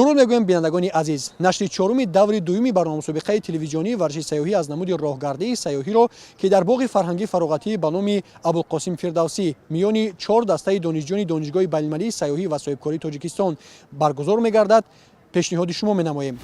Дуруд мегӯем, бинандагони азиз. Нашри чоруми даври дуюми барномамусобиқаи телевизионии варзиши сайёҳӣ аз намуди роҳгардии сайёҳиро, ки дар боғи фарҳангӣ фароғатӣ ба номи Абулқосим Фирдавсӣ миёни чор дастаи донишҷӯёни Донишгоҳи байналмилалии сайёҳӣ ва соҳибкории Тоҷикистон баргузор мегардад, пешниҳоди шумо менамоем.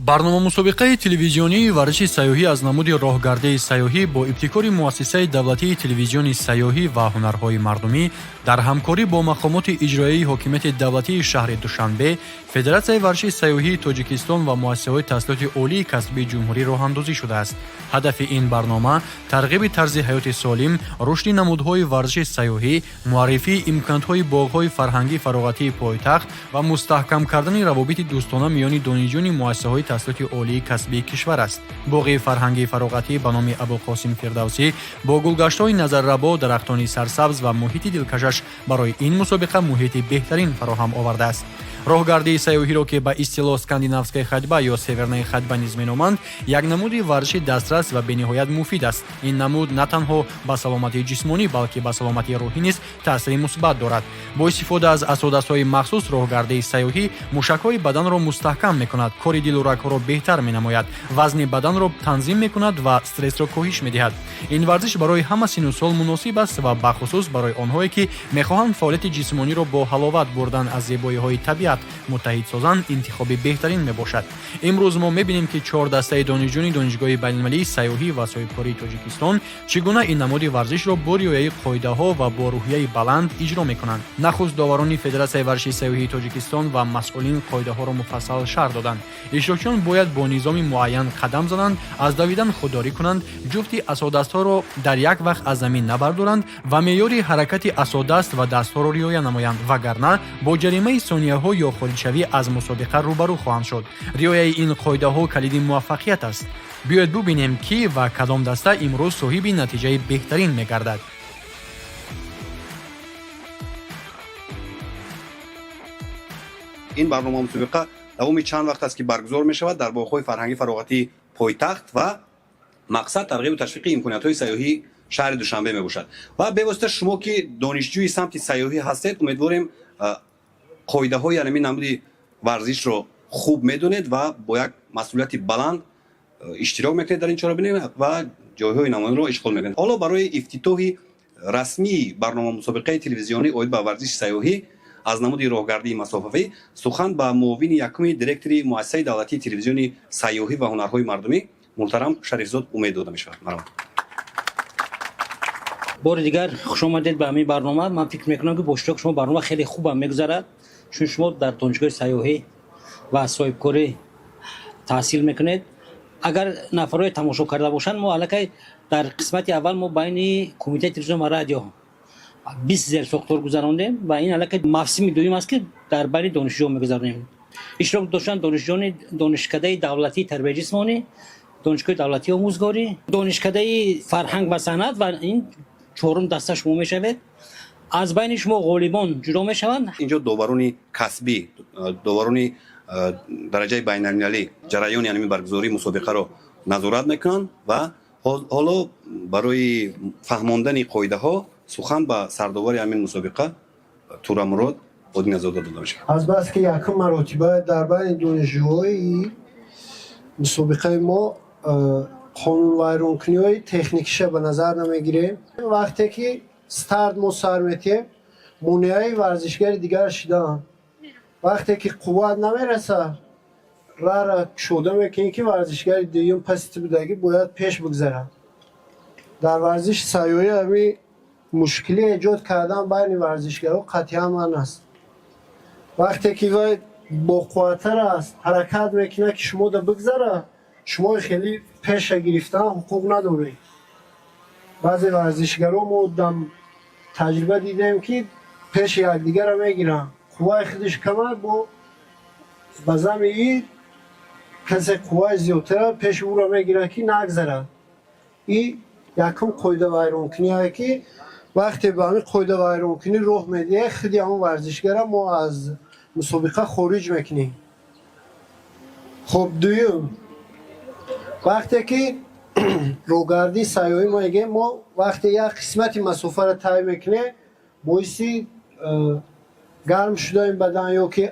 Барномамусобиқаи телевизионии варзиши сайёҳӣ аз намуди роҳгардии сайёҳӣ бо ибтикори Муассисаи давлатии телевизиони сайёҳӣ ва ҳунарҳои мардумӣ дар ҳамкорӣ бо мақомоти иҷроияи ҳокимияти давлатии шаҳри Душанбе, Федератсияи варзиши сайёҳии Тоҷикистон ва муассисаҳои таҳсилоти олии касбии ҷумҳурӣ роҳандозӣ шудааст. Ҳадафи ин барнома тарғиби тарзи ҳаёти солим, рушди намудҳои варзиши сайёҳӣ, муаррифии имкониятҳои боғҳои фарҳангӣ фароғатии пойтахт ва мустаҳкам кардани равобити дӯстона миёни донишҷӯёни муассисаҳои таҳсилоти олии касбии кишвар аст. Боғи фарҳангии фароғатӣ ба номи Абулқосим Фирдавсӣ бо гулгаштҳои назаррабо, дарахтони сарсабз ва муҳити дилкашаш барои ин мусобиқа муҳити беҳтарин фароҳам овардааст. Роҳгардии сайёҳиро, ки ба истилоҳ скандинавская ходьба ё северная ходьба низ меноманд, як намуди варзиши дастрас ва бениҳоят муфид аст. Ин намуд на танҳо ба саломатии ҷисмонӣ, балки ба саломатии рӯҳӣ низ таъсири мусбат дорад. Бо истифода аз асодастҳои махсус роҳгардии сайёҳӣ мушакҳои баданро мустаҳкам мекунад, кори дилу рагҳоро беҳтар менамояд, вазни баданро танзим мекунад ва стрессро коҳиш медиҳад. Ин варзиш барои ҳама синну сол муносиб аст ва бахусус барои онҳое, ки мехоҳанд фаъолияти ҷисмониро бо ҳаловат бурдан аз зебоиҳои табиат муттаҳид созанд, интихоби беҳтарин мебошад. Имрӯз мо мебинем, ки чор дастаи донишҷӯёни Донишгоҳи байналмилалии сайёҳӣ ва соҳибкории Тоҷикистон чӣ гуна ин намуди варзишро бо риояи қоидаҳо ва бо рӯҳияи баланд иҷро мекунанд. Нахуст доварони Федератсияи варзиши сайёҳии Тоҷикистон ва масъулин қоидаҳоро муфассал шарҳ доданд. Иштирокчиён бояд бо низоми муайян қадам зананд, аз давидан худдорӣ кунанд, ҷуфти асодастҳоро дар як вақт аз замин набардоранд ва меъёри ҳаракати асодаст ва дастҳоро риоя намоянд, вагарна бо ҷаримаи сонияҳо ё хориҷшавӣ аз мусобиқа рӯбарӯ хоҳанд шуд. Риояи ин қоидаҳо калиди муваффақият аст. Биёед бубинем, ки ва кадом даста имрӯз соҳиби натиҷаи беҳтарин мегардад. Ин барнома мусобиқа давоми чанд вақт аст, ки баргузор мешавад дар боғҳои фарҳангӣ фароғатии пойтахт ва мақсад тарғибу ташвиқи имкониятҳои сайёҳии шаҳри Душанбе мебошад. Ва бевосита шумо, ки донишҷӯи самти сайёҳӣ ҳастед, умедворем, қоидаҳои ҳамин намуди варзишро хуб медонед ва бо як масъулияти баланд иштирок мекунед дар ин чорабинӣ ва ҷойҳои намоёнро ишғол мекунед. Ҳоло барои ифтитоҳи расмии барнома мусобиқаи телевизионӣ оид ба варзиши сайёҳӣ аз намуди роҳгардии масофавӣ сухан ба муовини якуми директори Муассисаи давлатии телевизиони сайёҳӣ ва ҳунарҳои мардумӣ муҳтарам Шарифзод Умед дода мешавад. Марҳамат. Бори дигар хушомадед ба ҳамин барнома. Ман фикр мекунам, ки бо иштироки шумо барнома хеле хубам мегузарад, чун шумо дар донишгоҳи сайёҳӣ ва соҳибкорӣ таҳсил мекунед. Агар нафарое тамошо карда бошанд, мо аллакай дар қисмати аввал мо байни Кумитаи телевизион ва радио 20 зерсохтор гузарондем ва ин аллакай мавсими дуюм аст, ки дар байни донишҷӯён мегузаронем. Иштирок доштанд донишҷӯёни Донишкадаи давлатии тарбияи ҷисмонӣ, Донишгоҳи давлатии омӯзгорӣ, Донишкадаи фарҳанг ва санъат ва ин чорум даста шумо мешавед. Аз байни шумо ғолибон ҷудо мешаванд. Инҷо доварони касбӣ, доварони дараҷаи байналмилалӣ ҷараёни ҳамин баргузории мусобиқаро назорат мекунанд ва ҳоло барои фаҳмондани қоидаҳо сухан ба сардовари ҳамин мусобиқа Турамурод Одиназода дода мешавад. Азбаски якум маротиба дар байни донишҷӯҳои мусобиқаи мо, қонунвайронкуниҳои техникиша ба назар намегирем. Вақте ки старт мо сар метиҳем, монеаи варзишгари дигар шидаанд. Вақте ки қувват намераса, рара кушода мекунӣ, ки варзишгари дуюм паси ту будагӣ бояд пеш бигзарад. Дар варзиши сайёҳӣ ҳамин мушкилӣ эҷод кардан байни варзишгарон қатъиян манъ аст. Вақте ки вай боқувваттар аст, ҳаракат мекунад, ки шумода бигзара, шумо хеле пеша гирифтан ҳуқуқ надоред. Баъзе варзишгарон мо дам таҷриба дидем, ки пеши якдигарро мегиранд, қувваи худаш камар, бо ба зами ин касе қувваи зиёдтара пеши ӯро мегирад, ки нагзарад. И якум қоидавайронкуние, ки вақте ба ҳамин қоидавайронкунӣ роҳ медиҳед, худи ҳамон варзишгара мо аз мусобиқа хориҷ мекунем. Хуб, дуюм, вақте ки Роҳгардии сайёҳӣ мо мегӯем, мо вақте як қисмати масофаро тай мекунем, боиси гарм шудани бадан ё ки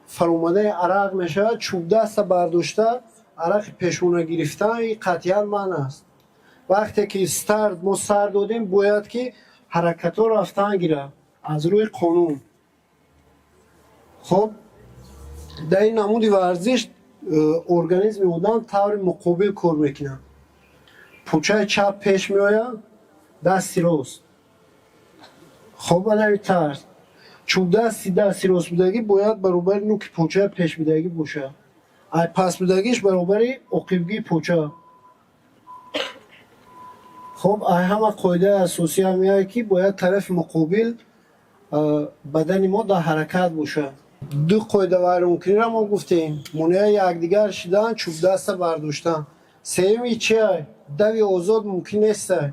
фаромадани арақ мешавад. Чӯбдаста бардошта арақи пешона гирифтан и қатъиян манъ аст. Вақте ки старт мо сар додем, бояд ки ҳаракатҳо рафтан гирад аз рӯи қонун. Хоб, дар ин намуди варзиш организми одам таври муқобил кор мекунад. Пӯчаи чап пеш меояд, дасти рост. Хоб, анави тарз чӯбдасти дасти рост будагӣ бояд баробари нуки почаи пешбудагӣ бошад, ай пасбудагиш баробари оқибгии поча. Хоб, ай ҳама қоидаи асосӣ ҳамияе, ки бояд тарафи муқобил бадани мо дар ҳаракат бошад. Ду қоидавайронкуниро мо гуфтем: монеаи якдигар шидан, чӯбдаста бардоштан. Сеюми чия? Дави озод мумкин нестай.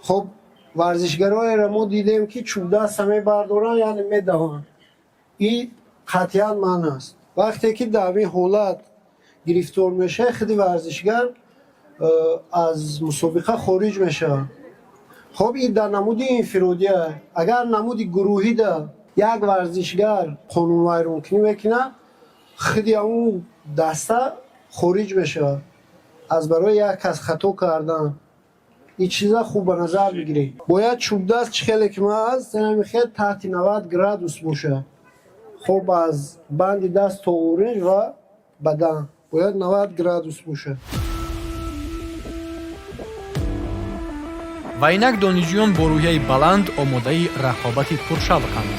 Хоб, варзишгароеро мо дидем, ки чӯбдаста мебардоранд, яъне медаванд. И қатъиян манъ аст. Вақте ки дар ҳамин ҳолат гирифтор мешавад, худи варзишгар аз мусобиқа хориҷ мешавад. Хоб, ин дар намуди инфиродия. Агар намуди гурӯҳида як варзишгар қонунвайронкунӣ мекунад, худи ҳамун даста хориҷ мешавад аз барои як кас хато кардан. Ин чиза хуб ба назар бигиред. Бояд чӯбдаст чӣ хеле ки ман аст, хел таҳти 90 градус бошад. Хоб, аз банди даст то оринҷ ва бадан бояд 90 градус бошад. Ва инак донишҷӯён бо рӯҳияи баланд омодаи рақобати пуршавқанд.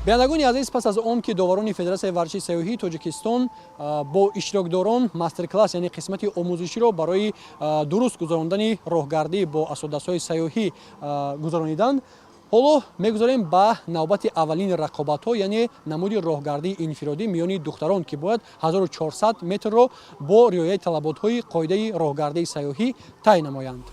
Бинандагони азиз, пас аз он ки доварони Федератсияи варзиши сайёҳии Тоҷикистон бо иштирокдорон мастер-класс, яъне қисмати омӯзиширо барои дуруст гузарондани роҳгардӣ бо асодастҳои сайёҳӣ гузарониданд, ҳоло мегузарем ба навбати аввалини рақобатҳо, яъне намуди роҳгардии инфиродӣ миёни духтарон, ки бояд 1400 метрро бо риояи талаботҳои қоидаи роҳгардии сайёҳӣ тай намоянд.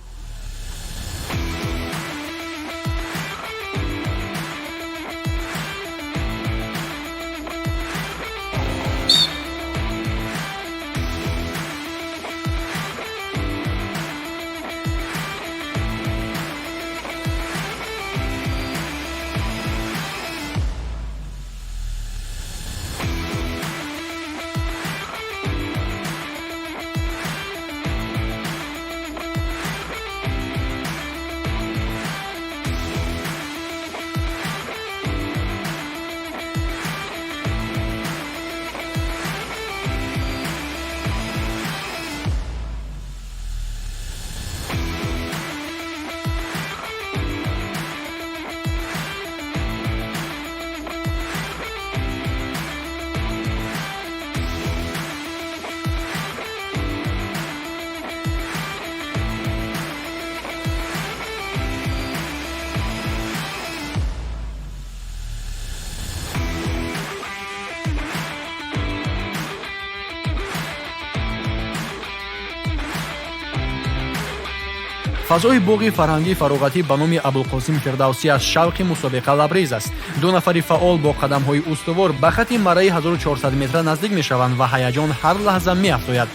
Фазои боғи фарҳангии фароғатӣ ба номи Абулқосим Фирдавсӣ аз шавқи мусобиқа лабрез аст. Ду нафари фаъол бо қадамҳои устувор ба хати мараи 1400 метра наздик мешаванд ва ҳаяҷон ҳар лаҳза меафзояд.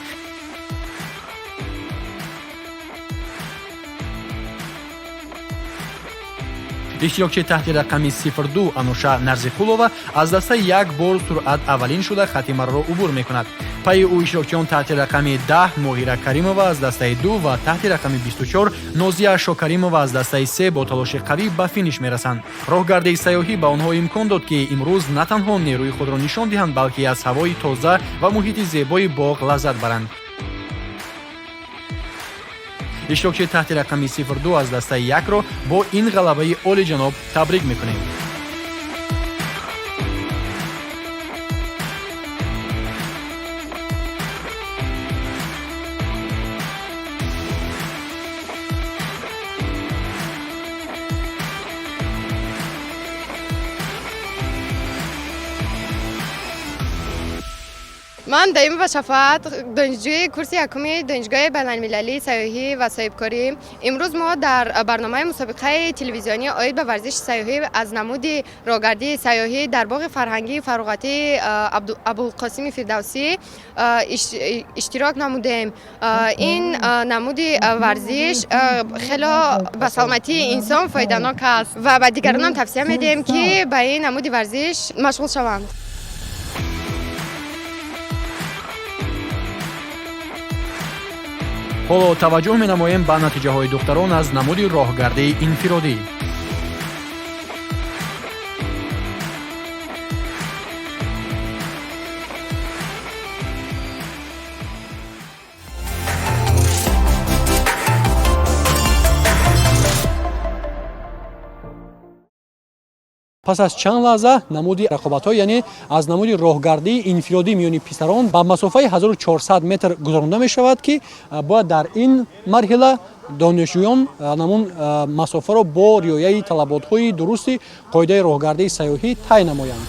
Иштирокчии таҳти рақами 02 Ануша Нарзиқулова аз дастаи як бор суръат аввалин шуда хати мараро убур мекунад. Пайи ӯ иштирокчиён таҳти рақами 10 Моҳира Каримова аз дастаи ду ва таҳти рақами 24 Нозия Шокаримова аз дастаи се бо талоши қавӣ ба финиш мерасанд. Роҳгардии сайёҳӣ ба онҳо имкон дод, ки имрӯз на танҳо нерӯи худро нишон диҳанд, балки аз ҳавои тоза ва муҳити зебои боғ лаззат баранд. Иштирокчии таҳти рақами 02 аз дастаи якро бо ин ғалабаи олиҷаноб табрик мекунем. Ман Даимова Шафоат, донишҷӯи курси якуми Донишгоҳи байналмилалии сайёҳӣ ва соҳибкорӣ. Имрӯз мо дар барномаи мусобиқаи телевизионӣ оид ба варзиши сайёҳӣ аз намуди роҳгардии сайёҳӣ дар боғи фарҳангии фароғатии Абулқосими Фирдавсӣ иштирок намудем. Ин намуди варзиш хело ба саломатии инсон фоиданок аст ва ба дигаронам тавсия медиҳем, ки ба ин намуди варзиш машғул шаванд. Ҳоло таваҷҷӯҳ менамоем ба натиҷаҳои духтарон аз намуди роҳгардии инфиродӣ. Пас аз чанд лаҳза намуди рақобатҳо, яъне аз намуди роҳгардии инфиродӣ миёни писарон ба масофаи 1400 метр гузаронда мешавад, ки бояд дар ин марҳила донишҷӯён намун масофаро бо риояи талаботҳои дурусти қоидаи роҳгардии сайёҳӣ тай намоянд.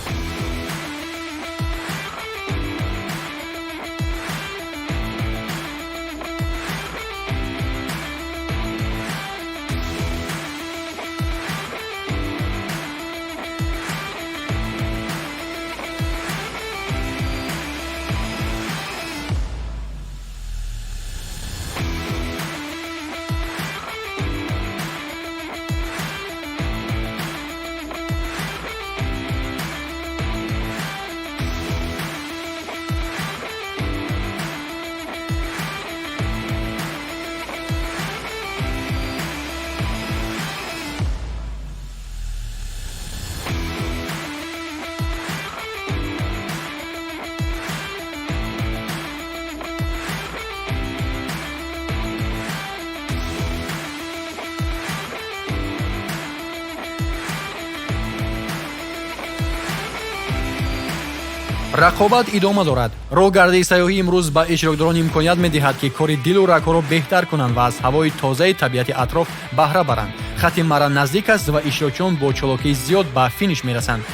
Рақобат идома дорад. Роҳгардии сайёҳӣ имрӯз ба иштирокдорон имконият медиҳад, ки кори дилу рагҳоро беҳтар кунанд ва аз ҳавои тозаи табиати атроф баҳра баранд. Хати мара наздик аст ва иштирокчиён бо чолокии зиёд ба финиш мерасанд.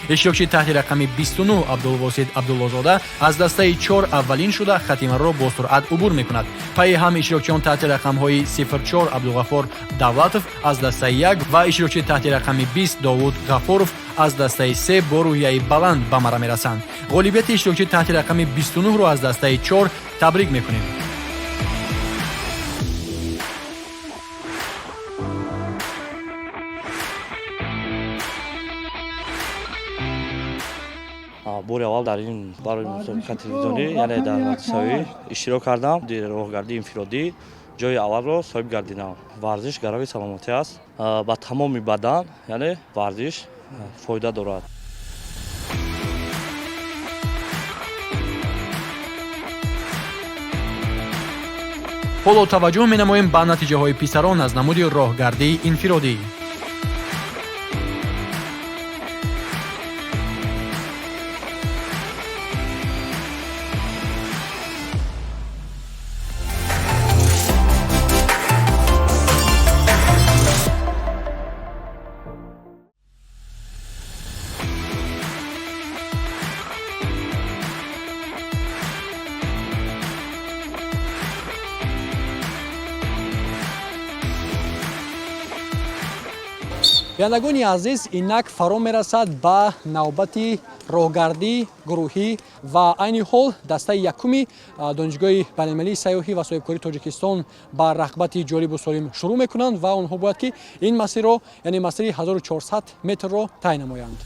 Иштирокчии таҳти рақами 29 Абдулвосид Абдуллозода аз дастаи чор аввалин шуда хати мараро бо суръат убур мекунад. Пайи ҳам иштирокчиён таҳти рақамҳои 04 Абдуғаффор Давлатов аз дастаи як ва иштирокчии таҳти рақами 20 Довуд Ғаффоров аз дастаи се бо рӯҳияи баланд ба мара мерасанд. Ғолибияти иштирокчии таҳти рақами 29-ро аз дастаи чор табрик мекунем. Бори аввал дар ин барои мусобиқаи телевизионӣ, яъне дар варзиши иштирок кардам. Роҳгардии инфиродӣ ҷои аввалро соҳиб гардидам. Варзиш гарави саломатӣ аст, ба тамоми бадан, яъне варзиш фоида дорад. Ҳоло таваҷҷӯҳ менамоем ба натиҷаҳои писарон аз намуди роҳгардии инфиродӣ. Бинандагони азиз, инак фаро мерасад ба навбати роҳгардӣ гурӯҳӣ ва айни ҳол дастаи якуми Донишгоҳи байналмилалии сайёҳӣ ва соҳибкории Тоҷикистон ба рағбати ҷолибу солим шурӯъ мекунанд ва онҳо бояд ки ин масирро, яъне масири 1400 метрро тай намоянд.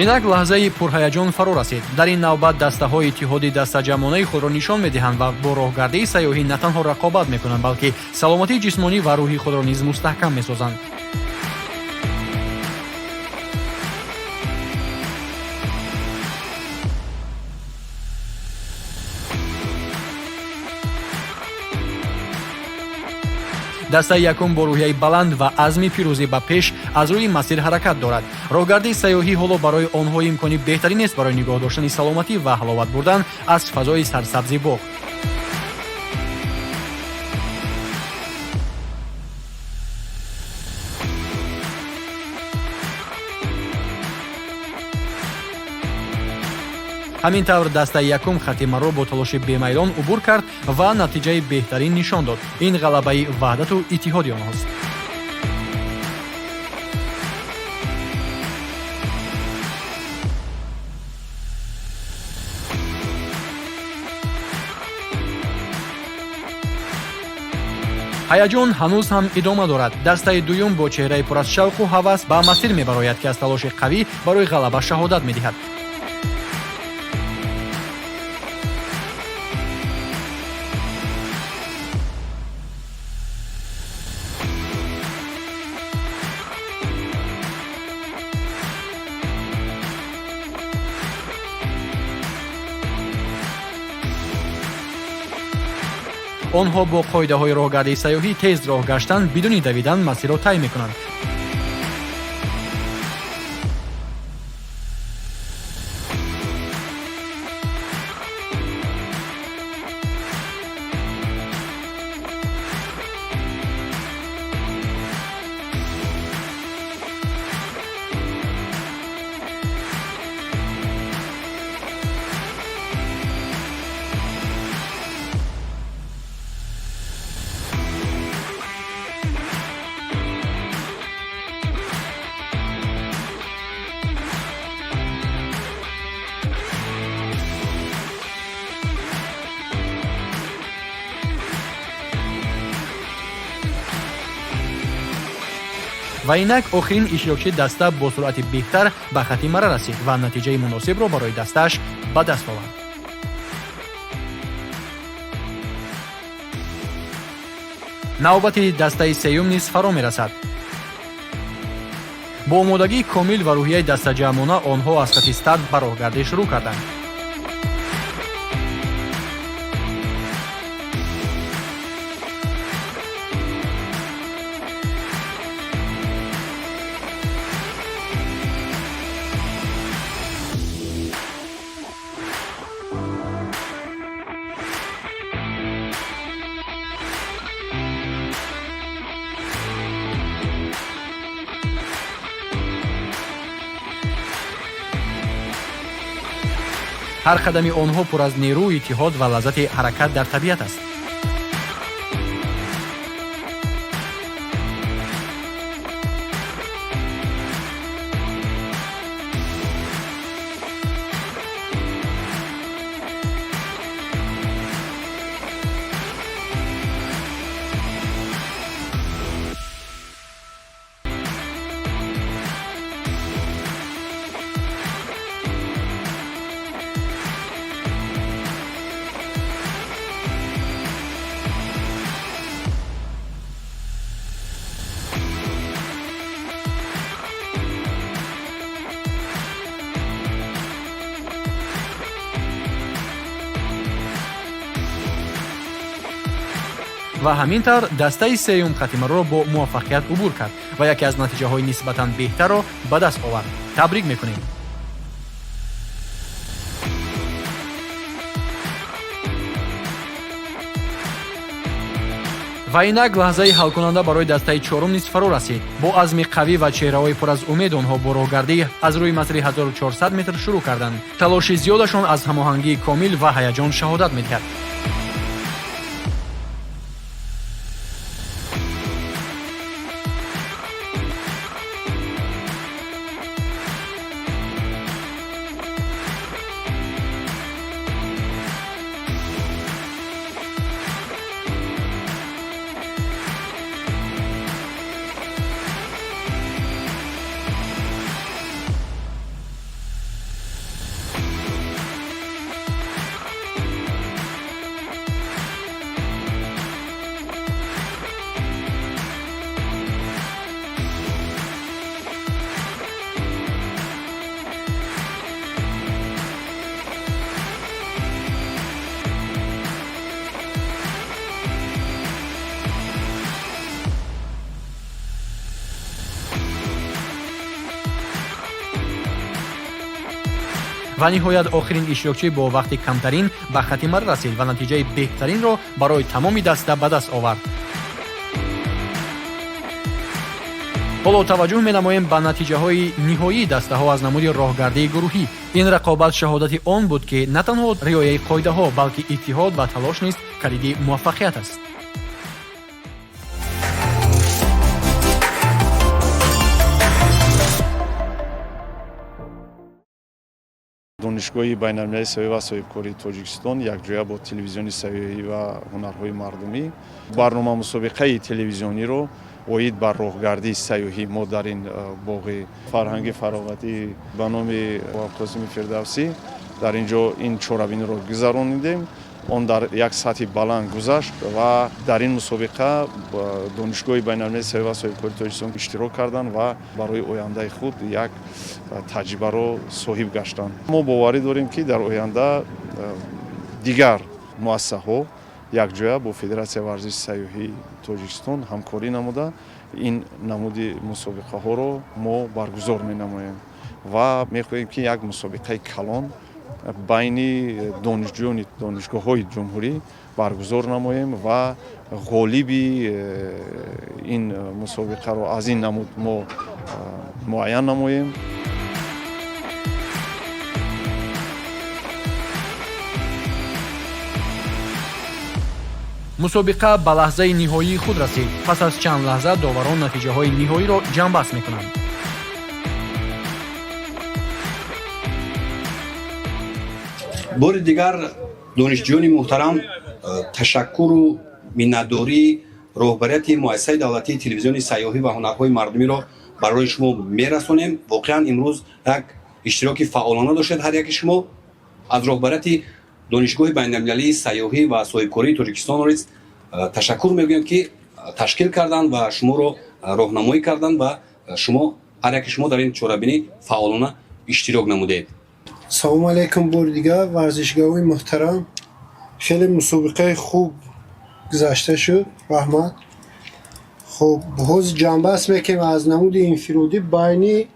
Инак лаҳзаи пурҳаяҷон фаро расид. Дар ин навбат дастаҳои иттиҳоди дастаҷамъонаи худро нишон медиҳанд ва бо роҳгардии сайёҳӣ на танҳо рақобат мекунанд, балки саломатии ҷисмонӣ ва рӯҳии худро низ мустаҳкам месозанд. Дастаи якум бо рӯҳияи баланд ва азми пирӯзӣ ба пеш аз рӯи масир ҳаракат дорад. Роҳгардии сайёҳӣ ҳоло барои онҳо имкони беҳтарин аст барои нигоҳ доштани саломатӣ ва ҳаловат бурдан аз фазои сарсабзи боғ. Ҳамин тавр, дастаи якум хати марро бо талоши бемайлон убур кард ва натиҷаи беҳтарин нишон дод. Ин ғалабаи ваҳдату иттиҳоди онҳост. Ҳаяҷон ҳанӯз ҳам идома дорад. Дастаи дуюм бо чеҳраи пур аз шавқу ҳавас ба масир мебарояд, ки аз талоши қавӣ барои ғалаба шаҳодат медиҳад. Онҳо бо қоидаҳои роҳгардии сайёҳӣ тез роҳ гаштан, бидуни давидан масирро тай мекунанд. Ва инак охирин иштирокчии даста бо суръати беҳтар ба хати мара расид ва натиҷаи муносибро барои дастааш ба даст овард. Навбати дастаи сеюм низ фаро мерасад. Бо омодагии комил ва рӯҳияи дастаҷамъона онҳо аз хати старт ба роҳгардӣ шурӯъ карданд. Ҳар қадами онҳо пур аз нерӯ, иттиҳод ва лаззати ҳаракат дар табиат аст. Ва ҳамин тавр, дастаи сеюм хати марроро бо муваффақият убур кард ва яке аз натиҷаҳои нисбатан беҳтарро ба даст овард. Табрик мекунем. Ва инак лаҳзаи ҳалкунанда барои дастаи чорум низ фаро расид. Бо азми қавӣ ва чеҳраҳои пур аз умед онҳо бо роҳгардӣ аз рӯи масири 1400 метр шурӯъ карданд. Талоши зиёдашон аз ҳамоҳангии комил ва ҳаяҷон шаҳодат медиҳад. Ва ниҳоят охирин иштирокчӣ бо вақти камтарин ба хати марз расид ва натиҷаи беҳтаринро барои тамоми даста ба даст овард. Ҳоло таваҷҷӯҳ менамоем ба натиҷаҳои ниҳоии дастаҳо аз намуди роҳгардии гурӯҳӣ. Ин рақобат шаҳодати он буд, ки на танҳо риояи қоидаҳо, балки иттиҳод ва талош низ калиди муваффақият аст. Донишгоҳи байналмилалии сайёҳӣ ва соҳибкории Тоҷикистон якҷоя бо телевизиони сайёҳӣ ва ҳунарҳои мардумӣ барнома мусобиқаи телевизиониро оид ба роҳгардии сайёҳӣ мо дар ин боғи фарҳанги фароғатӣ ба номи Қосими Фирдавсӣ дар ин ҷо ин чорабиниро гузаронидем. Он дар як сатҳи баланд гузашт ва дар ин мусобиқа донишгоҳи байналмилалии сайёҳӣ ва соҳибкории Тоҷикистон иштирок карданд ва барои ояндаи худ як таҷрибаро соҳиб гаштанд. Мо боварӣ дорем, ки дар оянда дигар муассисаҳо якҷоя бо Федератсияи варзиши сайёҳии Тоҷикистон ҳамкорӣ намуда, ин намуди мусобиқаҳоро мо баргузор менамоем ва мехоҳем, ки як мусобиқаи калон байни донишҷӯёни донишгоҳҳои ҷумҳурӣ баргузор намоем ва ғолиби ин мусобиқаро аз ин намуд мо муайян намоем. Мусобиқа ба лаҳзаи ниҳоии худ расид. Пас аз чанд лаҳза доварон натиҷаҳои ниҳоиро ҷамъбаст мекунанд. Бори дигар, донишҷӯёни муҳтарам, ташаккуру миннатдории роҳбарияти муассисаи давлатии телевизиони сайёҳӣ ва ҳунарҳои мардумиро барои шумо мерасонем. Воқеан, имрӯз як иштироки фаъолона доштед ҳар яки шумо. Аз роҳбарияти Донишгоҳи байналмилалии сайёҳӣ ва соҳибкории Тоҷикистонро низ ташаккур мегӯем, ки ташкил карданд ва шуморо роҳнамоӣ карданд ва шумо, ҳар яки шумо, дар ин чорабинӣ фаъолона иштирок намудед. Салому алайкум бори дигар, варзишгарони муҳтарам. Хеле мусобиқаи хуб гузашта шуд, раҳмат. Хуб, ҳозир ҷамъбаст мекунем аз намуди инфиродӣ байни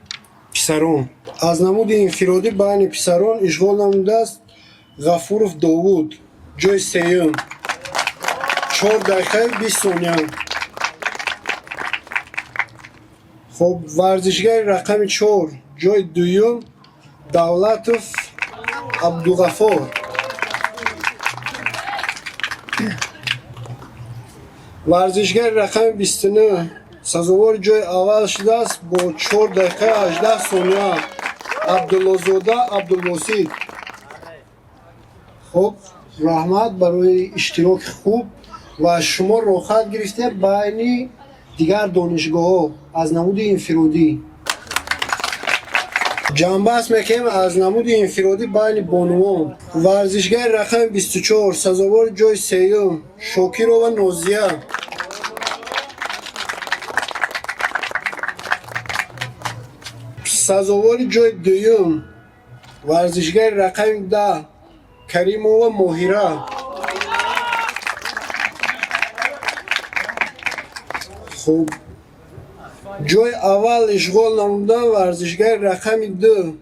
писарон. Аз намуди инфиродӣ байни писарон ишғол намудааст Ғафуров Довуд, ҷои сеюм, 4 дақиқаи 20 сония. Хуб, варзишгари рақами 4, ҷои дуюм, Давлатов Абдуғафор. Варзишгари рақами 29 сазовори ҷои аввал шудааст бо 4 дақиқаи 18 сония, Абдуллозода Абдулбосит. Хуб, раҳмат барои иштироки хуб ва шумо роҳхат гирифтед байни дигар донишгоҳҳо аз намуди инфиродӣ. Ҷамъбаст мекунем аз намуди инфиродӣ байни бонувон. Варзишгари рақами 24 сазовори ҷои сеюм, Шокирова Нозия. Сазовори ҷои дуюм, варзишгари рақами 10, Каримова Моҳира. Хуб, ҷои аввал ишғол намудан варзишгари рақами 2,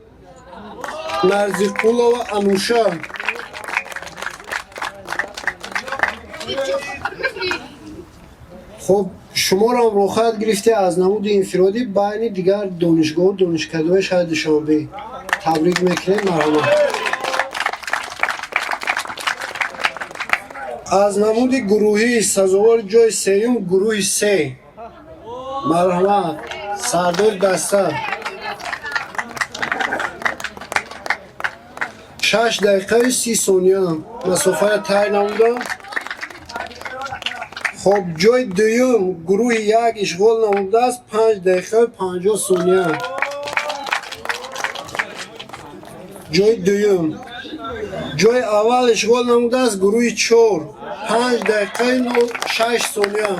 Нарзиқулова Ануша. Хуб, шуморо роҳхат гирифте аз намуди инфиродӣ байни дигар донишгоҳу донишкадаҳои шаҳри Душанбе. Табрик мекунем, марҳамат. Аз намуди гурӯҳӣ сазовори ҷои сеюм, гурӯҳи се, марҳамат, сардори даста, 6 дақиқаи 30 сония масофаро тай намуда. Хуб, ҷои дуюм, гурӯҳи як ишғол намудааст, 5 дақиқаи 50 сония, ҷои дуюм. Ҷои аввал ишғол намудааст гурӯҳи чор, 5 дақиқаи 06 сония.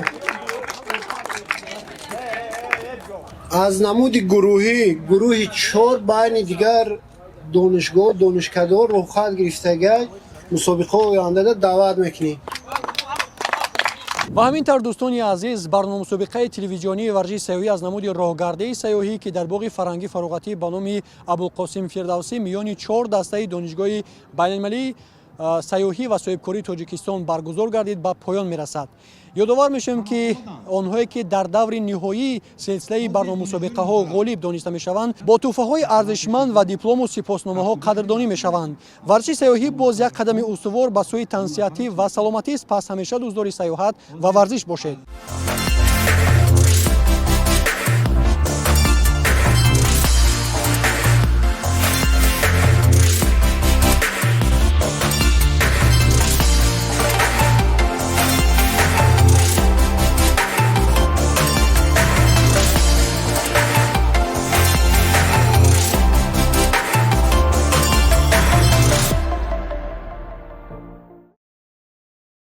Аз намуди гурӯҳӣ, гурӯҳи чор байни дигар донишгоҳ, донишкадаҳо роҳхат гирифтагай, мусобиқаҳои ояндада даъват мекунем. Ва ҳамин тавр, дӯстони азиз, барномамусобиқаи телевизионии варзиши сайёҳӣ аз намуди роҳгардии сайёҳӣ, ки дар боғи фарҳангӣ фароғатӣ ба номи Абулқосим Фирдавсӣ миёни чор дастаи Донишгоҳи байналмилалии сайёҳӣ ва соҳибкории Тоҷикистон баргузор гардид, ба поён мерасад. Ёдовар мешавем, ки онҳое ки дар даври ниҳоии силсилаи барномамусобиқаҳо ғолиб дониста мешаванд, бо тӯҳфаҳои арзишманд ва диплому сипосномаҳо қадрдонӣ мешаванд. Варзиши сайёҳӣ боз як қадами устувор ба сӯи тансиҳатӣ ва саломатист. Пас ҳамеша дӯстдори сайёҳат ва варзиш бошед.